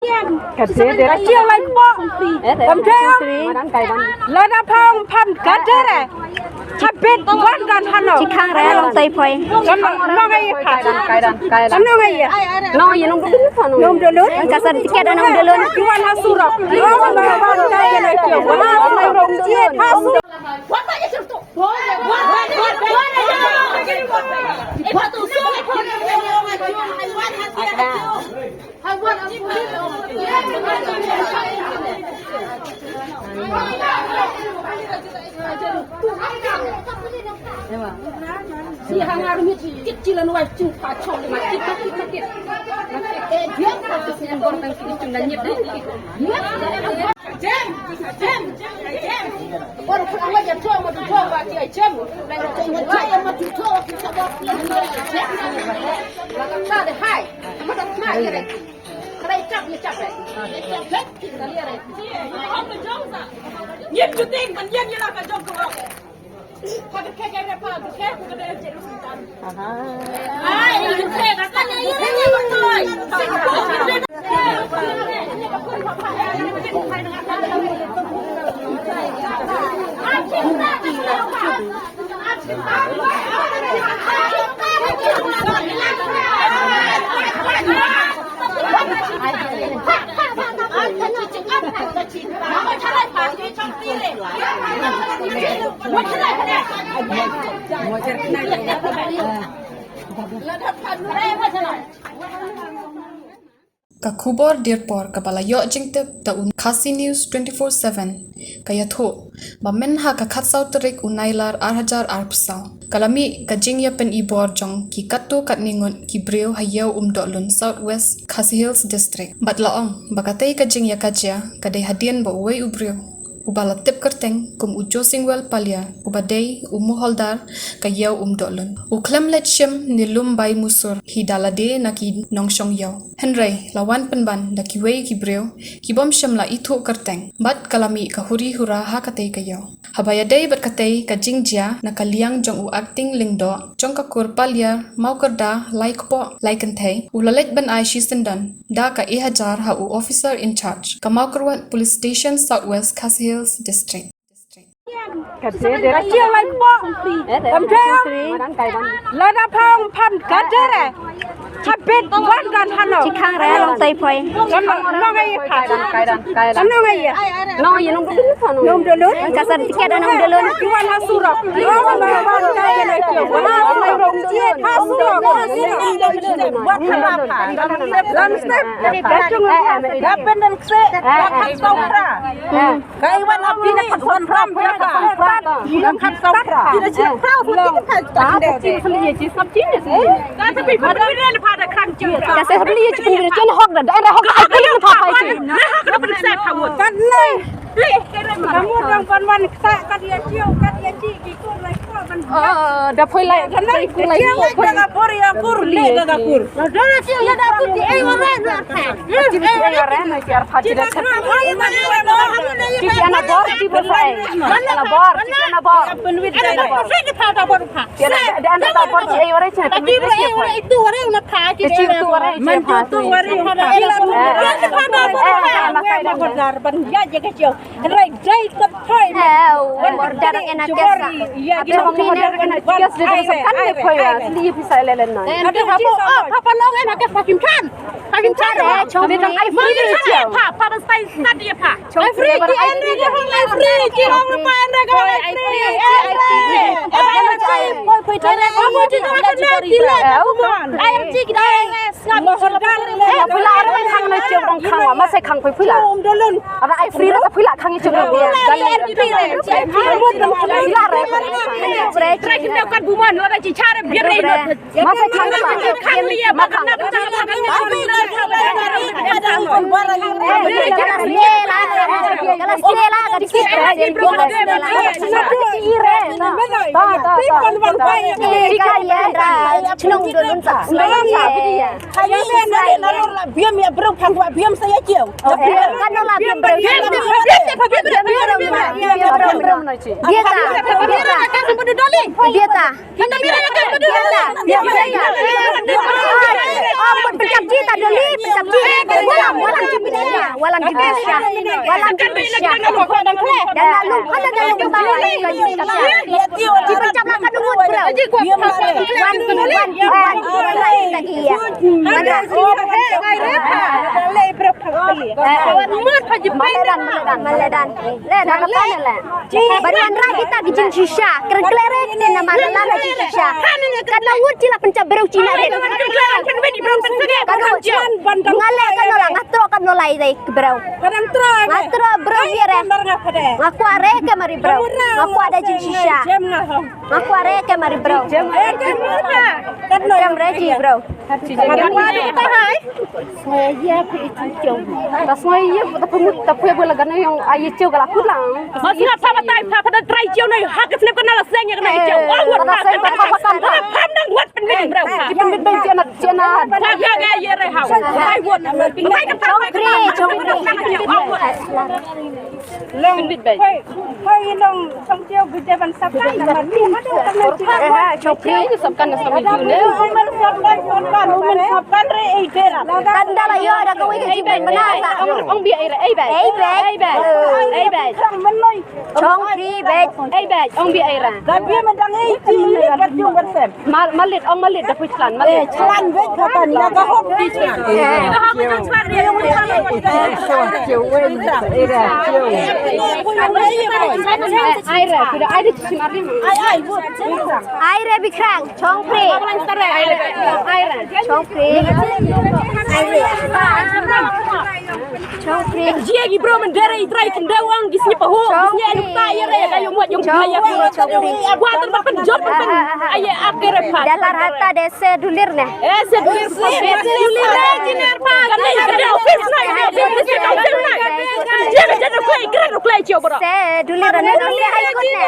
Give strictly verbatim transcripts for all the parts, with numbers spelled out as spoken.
Ka dei de. Ka chiang lai kpoh. Kam thei. Lada phong phan ka dei re. Habit wan dan hano. Chi khang re long tai phoi. Kam nong ai pha. Kam nong ai. Nong ai nong dulu pha nong. Nong dulu. Ka certificate nong dulu. Ki wan ha surok. Nong wan kai na ki. Wan ha surok. Ha surok. Jem, jem, jem. Ora ku awa ya to ma tu to ba ti jem. Ba ya to ma tu to ki sa ba ti jem. La ka sa de hai. Ma ta ma ya re. Kare chap ya chap re. Ya chap re. Ki ka ya re. Nyip ju ting ban yang ya la ka jong ko. Ka khubor dier por kaba la ïoh jingtip da u Khasi News twenty-four seven ka ïathuh ba mynha ka khatsaw tarik u Nailar ar hajar arphew saw ka la mih ka jingïapyni bor jong ki katto katne ngut ki briew ha Ïew Umdohlun, South West Khasi Hills District. Bad la ong ba katei ka jingïakajia ka dei hadien ba uwei u briew uba la tip kyrteng kum u Josingwell Paliar, uba dei u muhawldar ka Ïew Umdohlun, u khlem leit shim ne lum bai musur hi da lade na ki nongshong ïew. Hynrei la wan pynban da kiwei ki briew ki bym shym la ithuh kyrteng bad ka la mih ka huri hura ha katei ka ïew. Haba ïadei bad katei ka jingjia na ka liang jong u Acting Lyngdoh jong ka kur Paliar Mawkyrda Laikpoh Laikynthei, u la leit ban ai shisyndon da ka e hajar ha u officer in charge ka Mawkyrwat Police Station, South West Khasi Hills District. Ka dei de. Ka chiang lai kpoh. Kam thei. Lada phong phan ka dei re. Habit wan dan hano. Chi khang re long tai phoi. Kam nong ai pha. Kam nong ai. Nong ai nong dulu pha nong. Nong dulu. Ka certificate nong dulu. Ki wan ha surok. Wan ha surok. Wan ha surok. Wan ha surok. Wan ha surok. Wan ha surok. Ka iwan api ne kan wan ram ya ka. Kan kan saw pra. Ina chi pra fu ni kan kan de. Chi sab chi ne. Ka sa bi pa ni ne pa da kan chi. Ka sa bi ye chi ni chen hok da da hok ai ni pa pa chi. Kan le. Kamu dang pan wan ksa kan ya chi kan ya chi ki ko lai ko kan. Da phoi lai kan lai ko lai ko. Ka bor ya bor le ka bor. Da na chi ya da bor ti ai wa ra na. Order ena kes. Ate hom ni order ena kes de kan de khoya. Sli pisa lelen na. Ate habo apa long ena kes pakin kan. Pakin kan. Ai free dia pa pa ban stai stat dia pa. Ai free ki ende ke hong ai free ki hong pa ende ke hong ai free. Ai free. Ai free. Koi koi tele kamu di na kila. Ai free ki dai. Ngam sordar le. Pula are khang na cheu dong khang ma se khang pui pula. Ada ai free da pula khang cheu dong. Ai free. Pula are. Free ki kan buman la chi chare biar. Masa khang ma khang ma khang. Biam ya bro kan wa biam saya kiau. Kan la biam bro. Biam ta. Biam ta. Biam ta. Biam ta. Biam ta. Biam ta. Biam ta. Biam ta. Biam ta. Biam ta. Biam ta. Biam ta. Lan jingkyrshah. Wat lan jingkyrshah. Dan la lum, kan la lum ba. Ji ban jam la ka ngut bro. Wan, wan, wan, wan, lagi ya. Mana? Maledan, maledan, maledan. Le, dah lepas ni le. Baru anra kita ki jingshisha. Kren klere kita nama dalam jingshisha. Kan la ngut ji la pynjah bro Cina re. Kan ngut ji. Ngale kan la ngatro kan la lai dai bro. Kadang tro. Ngatro bro ye re. Ngaku are ke mari bro. Ngaku ada jingshisha. Ngaku are ke mari bro. Kem re ji bro. Kadang mari kita hai. Sngewbha ïa phi i Cong. Ta sngewbha ïa phi, ta phi mut, ta phi ba la gan ïong ai ïa Cong ka la kut lang. Mas nga pha batai pha pha da trai Cong nei ha ka snep ka na la seng ïa ka na i Cong. Oh, wat pha pha pha pha pha. Pha nang wat pynbit brau pha. Pynbit beng cena cena. Pha ga ga ïa re hau. Ai wat. Batai ka pha. Chong kri, chong kri. Long. Pynbit beng. Hoi, hoi long. Chongpri. Kan da la ïoh da kawei ka jingpynbna sa. Ong, ong bia ei bad. Ei bad. Ei bad. Ei bad. Chongpri bad. Ei bad. Ong bia ei ra. Ka bia mendang ei ti ni ka jong bersem. Mal, malit, ong malit da pui chlan, malit. Eh, chlan bad ka kan ya ka hok ti chlan. Ai ra, kuda ai da chim arlim. Ai ai. Ai re Bikrang, Chongpri. Ai re. Chongpri. Ai re. Chongpri. Jia gi bro mendere i trai kendawang gi sni pahu. Gi sni anu ta ya re ka yong wat yong kaya. Chongpri. Wa tan ba penjop pen. Ai ya ake re pa. Dalar hata de se dulir ne. Eh se dulir pa. Se dulir ne jiner pa. Kan ni kena office na. Jia ka jana kue ikra kue jia bro. Se dulir ne se hai kut ne.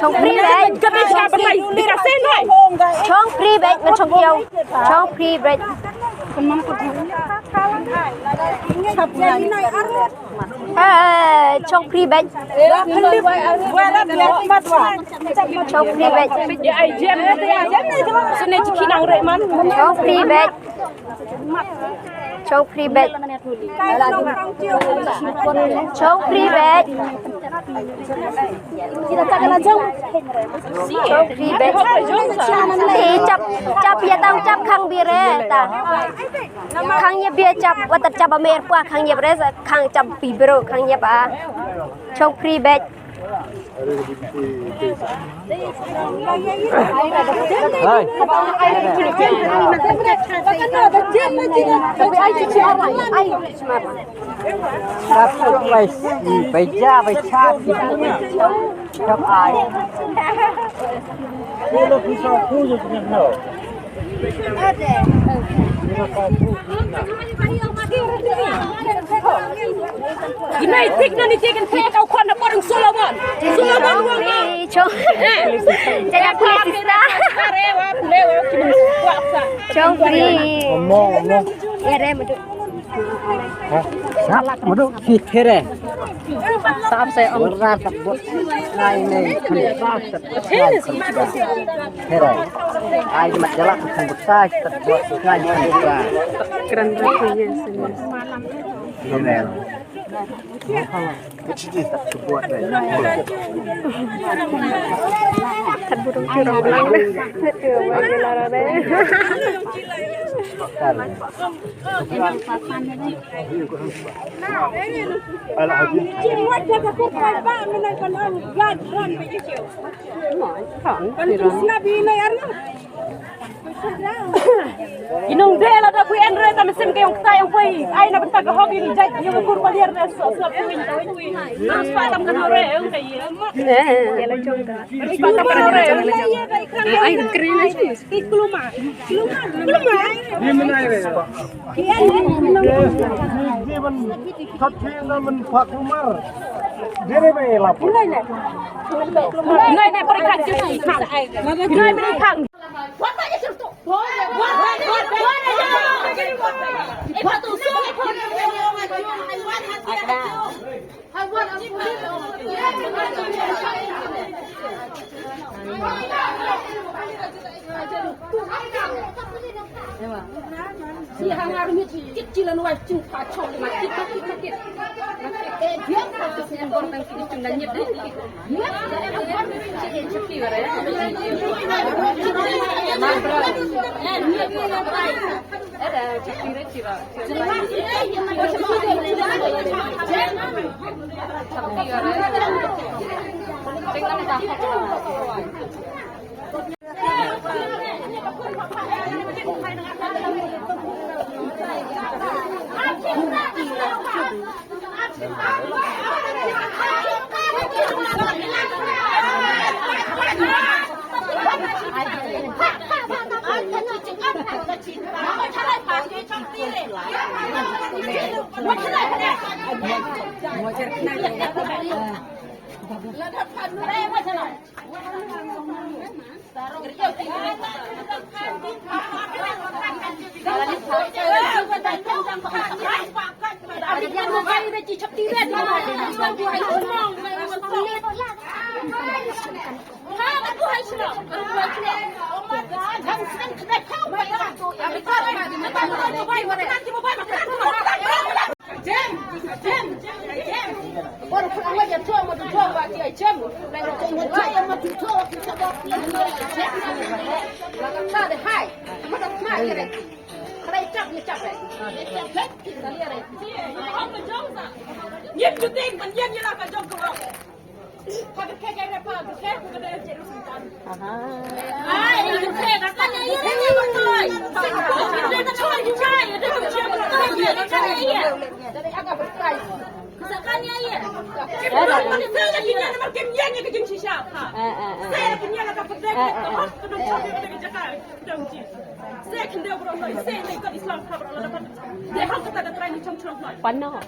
Chongpri bad. Chongpri bad. Chongpri bad. Chongpri bad. Chongpri bad. Chongpri bad. Chongpri bad. Chongpri bad. Chongpri bad. Chap, chap ya tang chap khang bire ta. Khang ya bia chap, wat chap amer pua khang ya bire, khang chap pi bro, khang ya ba. Chongpri bad. Inai tik na ni tik en pek au khon na por Solomon. Solomon wang ma. Chong. Eh. Jangan punya sista. Chongpri. Ngomong, ngomong. Ya re madu. Sap madu ki khere. Sap se ong. Wala tak bot. Nai nai. Sap se. Khere. Ai mat jalak kan bekas tak bot nai kan bekas. Keren rasanya sini. Khere. Kachiti. Kat burung curang lang. Alah, habis. Kan tu sna bi na yar na. Inung de la da bui en re ta mesin ke yong kta yong pui. Ai na benta ka hogi ni jai yong kur paliar re so so pui. Terus pa tam kan re yong kai. Eh, ya la jong ka. Terus pa tam kan re. Ai kri na. Kuluma. Kuluma. Kuluma. Ye men ai re. Ye men ai re. Ye men ai re. Khat phi na men Pak Umar. Dere be la pu. Nai nai, nai nai, pori khang, jisai khang. Nai beri khang. Ngim ju tieng ban ïeng ïa la ka jong ka. Pano.